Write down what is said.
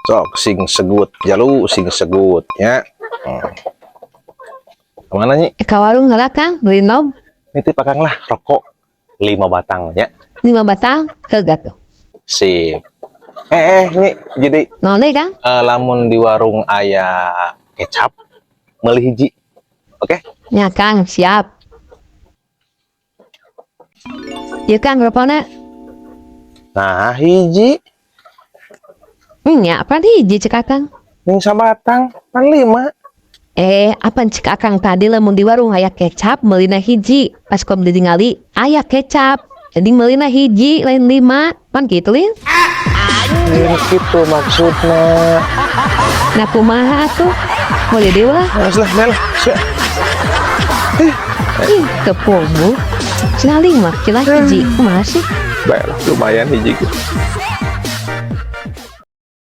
Sok sing segut, jalu sing segut ya. Kemana, Nyi? Eh, ka warung heula, Kang, beli nog. Nitip Akang lah rokok lima batang ya. Lima batang, heug tuh. Sip. Eh, eh, Nyi, jadi Naon deui, Kang? Lamun di warung aya kecap, meuli hiji. Oke? Ya, Kang, siap. Ya, Kang, rokokna. Nah, hiji. Ya, apa hiji cek Akang? Ning sabatang, pan lima. Eh, apa cek Akang tadi, lamun di warung aya kecap, meulina hiji. Pas ku abdi ningali, aya kecap. Jadi meulina hiji, lain lima. Pan gitu, Lin? Ini gitu maksudnya. Nah, kumaha tuh? Boleh deui lah. Nah, lah, mel. Sia. Ih, kepobo. Cenah lima, cenah hiji. Kumaha sih? Baiklah, lumayan hiji.